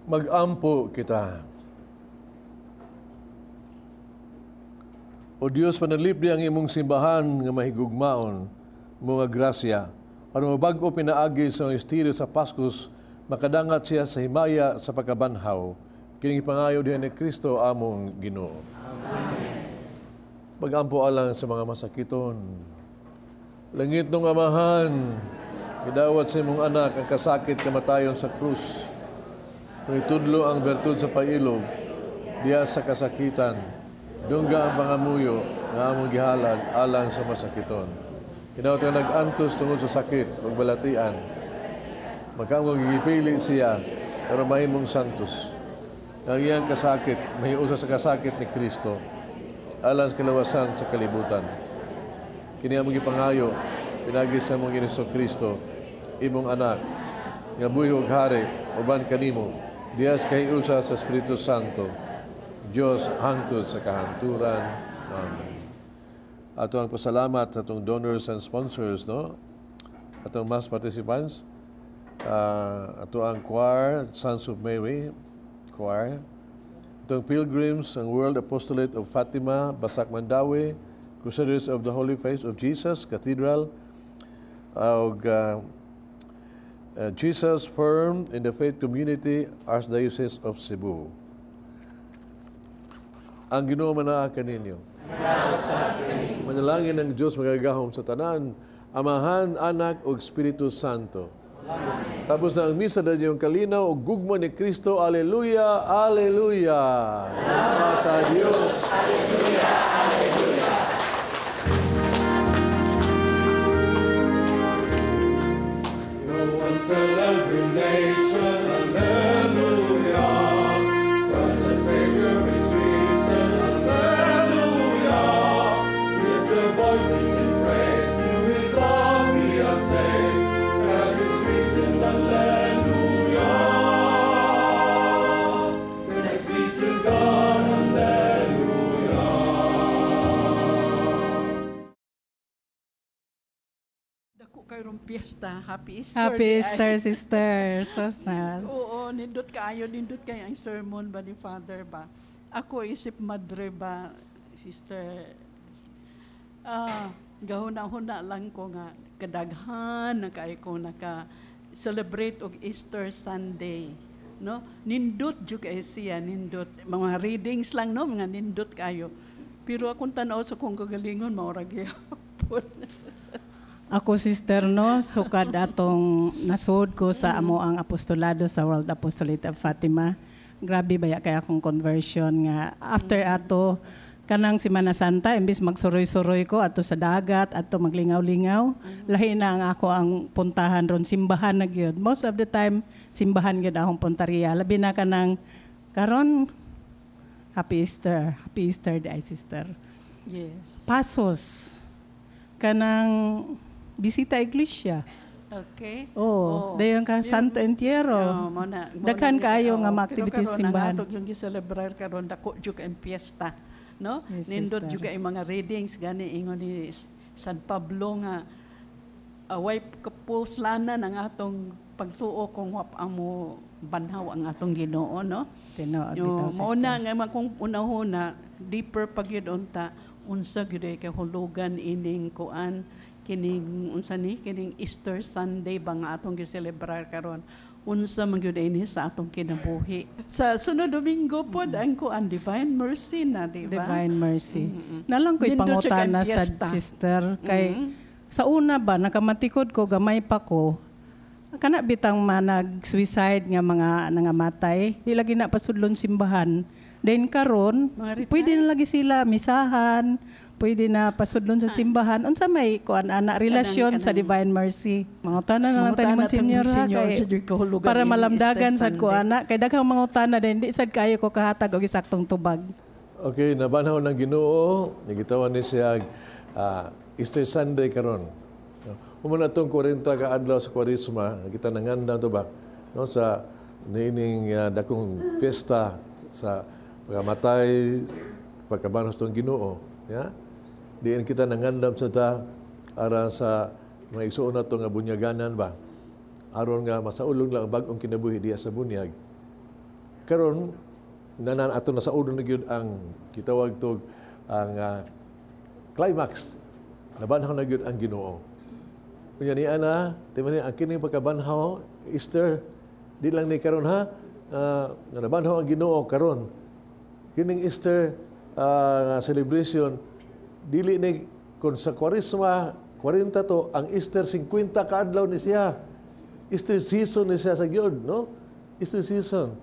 Magampo kita. O Dios, panalipdi ang imong simbahan nga mahigugmaon, mga grasya, aron mabag-o pinaagi sa estilo sa Paskos Makadangat siya sa himaya sa pagkabanhaw, kining pangayo diha ni Kristo among Ginoo. Amen. Pagampo alang sa mga masakiton. Langit nung Amahan, gidawat sa imong anak ang kasakit kamatayon sa krus. Kung itudlo ang bertud sa pailog, diya sa kasakitan, dungga ang pangamuyo nga among gihalad alang sa masakiton. Hinaut nga nag-antos tungod sa sakit ug balatian. Magkaamong gipili siya pero mahimong santos. Ang iyang kasakit mahiusa sa kasakit ni Kristo alang sa kalawasan sa kalibutan. Kini among gipangayo pinagi sa among Ginoo Kristo, imong anak, nga buhi ug hari uban kanimo diha sa kahiusa sa Espiritu Santo, Dios hangtod sa kahanturan. Amen. Ato ang pasalamat sa atong donors and sponsors, no? Atong mass participants, ato ang choir, Sons of Mary Choir, atong Pilgrims, ang World Apostolate of Fatima, Basak Mandaue, Crusaders of the Holy Face of Jesus Cathedral, ug Jesus Firm in the Faith Community, Archdiocese of Cebu. Ang Ginoo manaa kaninyo. Manalangin ang Diyos magagahom sa tanan, Amahan, Anak ug Espiritu Santo. Amen. Tapos na ang misa dahil yung kalinaw ug gugma ni Kristo. Aleluya, aleluya. Salamat sa Diyos. Aleluya, aleluya. Go and tell every nation, alleluia. Christ the Savior is risen, alleluia. Lift your voices in praise, through His love we are saved. Christ is risen, alleluia. Thanks be to God, alleluia. Dako kayrong piyesta. Happy Easter. Happy di ay. Easter, sister. Sus na. Oo, nindot kaayo, nindot kay ang sermon ba ni Father ba. Ako isip madre ba, sister. Gahuna-huna lang ko nga kadaghan na kay ko naka celebrate og Easter Sunday, no? Nindot jud kay siya, nindot mga readings lang, no, mga nindot kayo. Pero akong tan-aw sa kong kagalingon mao ra gyapon. Ako, sister, no, sukad atong nasud ko sa amo ang apostolado sa World Apostolate of Fatima. Grabe baya kay akong conversion nga after ato kanang Semana Santa, imbis magsuroy-suroy ko ato sa dagat, ato maglingaw-lingaw, lahi na ang ako ang puntahan ron, simbahan na gyud. Most of the time simbahan gyud akong puntariya. Labi na kanang karon. Happy Easter. Happy Easter di ay, sister. Yes. Pasos kanang bisita iglesia. Oh, Oh, dayon ka Santo Entierro. Oh, mo na, mo Daghan na kaayo nga oo. mga Pero activities karon, simbahan. ang atong yung giselebrar karon dako jud ang piyesta, no? Yes, Nindot sister. jud kay mga readings gani ingon ni San Pablo nga away kapuslanan ang atong pagtuo kung wa pa mo banhaw ang atong Ginoo, no? Tinuod Yo, bitaw, mao na sister. nga mga kung unahuna deeper pa gyud unta unsa gyud ay kahulugan ining kuan, kining unsa ni kining Easter Sunday ba nga atong giselebrar karon, unsa man gyud ini sa atong kinabuhi. Sa sunod Domingo pod ang kuan, Divine Mercy na, di ba? Divine Mercy. Nalang ko'y Nindot siya kay pangutana sa piyesta. sister kay sa una ba nakamatikod ko gamay pa ko kana bitang manag suicide nga mga nangamatay, di lagi na pasudlon simbahan. Then karon Mga retired. pwede na lagi sila misahan, pwede na pasudlon sa simbahan. Unsa may kuan ana relasyon sa Kanang Divine Mercy? Mangutana na lang tayo ni Mangutana ta ni Monsignor ha Monsignor kay sa di kahulugan para ining malamdagan Easter sad ko Sunday. ana kay daghang mangutana din, di sad kaayo ko kahatag og isaktong tubag. Okay, nabanhaw ng Ginoo, nagitawan ni siya Easter Sunday karon. No? Human atong 40 ka adlaw sa Kwaresma, kita nanganda to ba? No, sa niining dakong fiesta sa pagkamatay, pagkabanhaw sa Ginoo, ya? Diin kita nangandam sa ta aron sa mga igsuon nato nga bunyaganan ba? Aron nga masaulog lang ang bag-ong kinabuhi diya sa bunyag. Karon nanan ato na sa ulo na gyud ang gitawag tog ang climax. Nabanhaw na gyud ang Ginoo. Unya ni ana, timan ni ang kining pagkabanhaw Easter Di lang ni karon ha, nga nabanhaw ang Ginoo karon. Kining Easter celebration dili ni kung sa Kwaresma 40 to, ang Easter 50 kaadlaw ni siya. Easter season ni siya sa gyud, no? Easter season.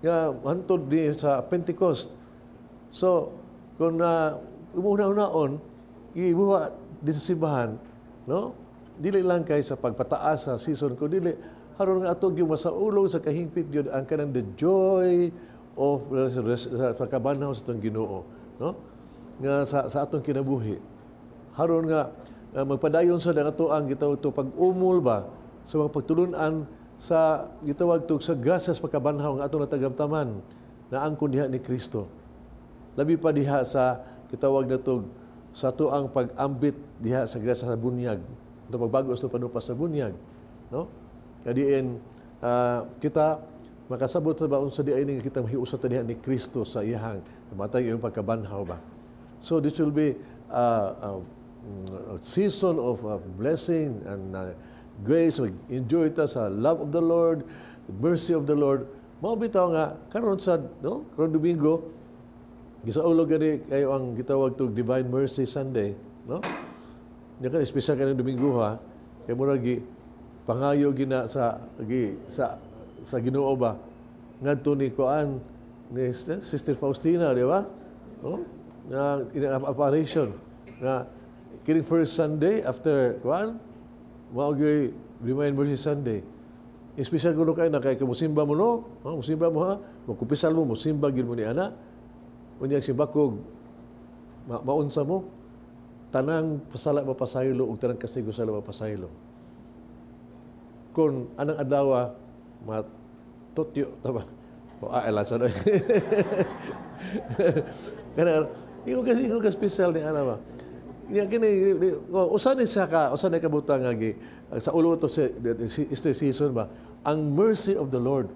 Nga hantod ni sa Pentecost. So, kung una-unaon, ibuha di sa simbahan, no? Dili lang kay sa pagpataas sa season, kun dili haron nga ato gyud masaulog sa kahingpit gyud ang kanang the joy of sa pagkabanhaw sa atong Ginoo, no? Nga sa atong kinabuhi. Haron nga magpadayon sa ang ato ang gitawag to pag-umol ba sa mga pagtulunan sa gitawag to sa grasya sa pagkabanhaw nga atong natagamtaman na angkon diha ni Kristo. Labi pa diha sa gitawag na to sa ato ang pag-ambit diha sa grasya sa bunyag. Ito pagbago sa panupa sa bunyag, no? Kadiin kita makasabot ba unsa di ay kita mahiusa ta diha ni Kristo sa iyahang kamatay, iyang pagkabanhaw ba. So this will be a season of blessing and grace. Enjoy ta sa love of the Lord, the mercy of the Lord. Mao bitaw nga karon sa, no, karon Domingo gisaulog gani kayo ang gitawag tog Divine Mercy Sunday, no? Nya kan espesyal kaning Domingo ha, kay murag gi pangayo gina sa gi sa Ginoo ba ngadto ni kuan ni Sister Faustina, di ba? No? Na in apparition nga kining first Sunday after kuan mao gyud Divine Mercy Sunday. Espesyal kuno kay na kay musimba mo, no? Ha, musimba mo ha, magkumpisal mo, musimba gyud mo ni ana. Unya simbakog maunsa mo, tanang pasala mapasaylo ug tanang kastigo sala mapasaylo. Kung anang adlaw matutyo ta ba? O ah, sa doy. Kana ingon ka special ni ana ba. Niya kini usa ni siya ka usa ni kabutang nga gi sa ulo to sa Easter season ba, ang mercy of the Lord.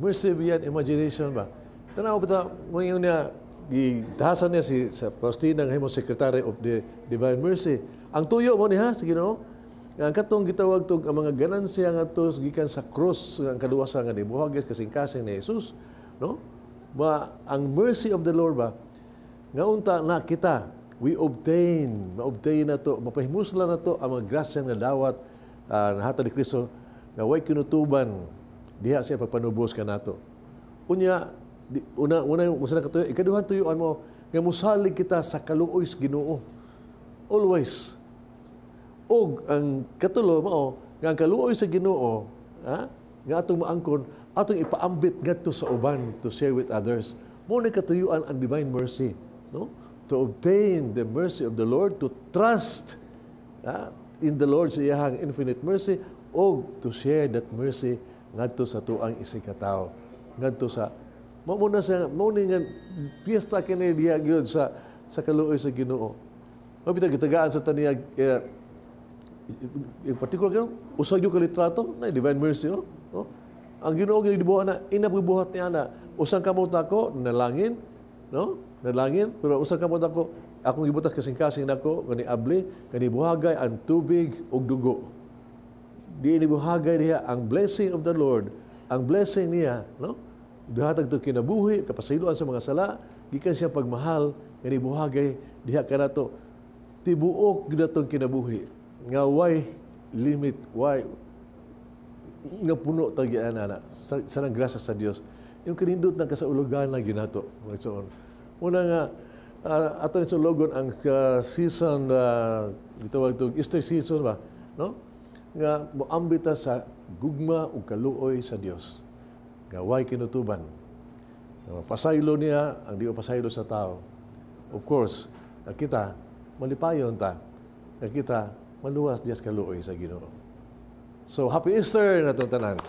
Mercy beyond imagination ba. Tanaw ba ta mo niya gitahasan niya si sa Faustina nga himo Secretary of the Divine Mercy. Ang tuyo mo niya sa Ginoo ang katong gitawag tog ang mga ganansya nga to gikan sa cross ang kaluwasan nga nibuhag kasing-kasing ni Jesus, no? Ba ang mercy of the Lord ba nga unta na kita we obtain, ma-obtain na to, mapahimusla na to ang mga grasya nga dawat nahatag ni Kristo nga way kinutuban diha siya pagpanubos kanato. Unya di, una una yung usa na katuyo, ikaduhang tuyuan mo nga musalig kita sa kaluoy sa Ginoo. Always. Og ang katulo mao nga ang kaluoy sa Ginoo, ha, nga atong maangkon, atong ipaambit ngadto sa uban, to share with others. Mao ni katuyuan ang divine mercy, no? To obtain the mercy of the Lord, to trust in the Lord sa iyahang infinite mercy, og to share that mercy ngadto sa tuang isigkatawo. Ngadto sa mao mo na sa mao ni nga piyesta kini diha gyud sa kaluoy sa Ginoo. Mao bitaw gitagaan sa taniya in particular kayo, usa gyud ka litrato na Divine Mercy, oh. No? Ang Ginoo ginibuhat na ina buhat niya na usang kamot ako nalangin, no? Nalangin, pero usang kamot ako akong gibutas kasing-kasing nako kani abli kani buhagay ang tubig ug dugo. Di ni buhagay diha ang blessing of the Lord, ang blessing niya, no? Duhatag to kinabuhi, kapasayloan sa mga sala, gikan siya pagmahal kani buhagay diha kanato. Tibuok gyud atong kinabuhi nga way limit, way nga puno tagian ana sa nang grasya sa Dios. Yung kanindot ng kasaulugan na ginato, mga igsoon. Una nga ato ni sulugon ang season gitawag to Easter season ba, no? Nga moambit ta sa gugma ug kaluoy sa Dios. Nga way kinutuban. Nga mapasaylo niya ang di pasaylo sa tao. Of course, nga kita malipayon ta. Nga kita maluwas diya sa kaluoy sa Ginoo. So happy Easter natong tanan.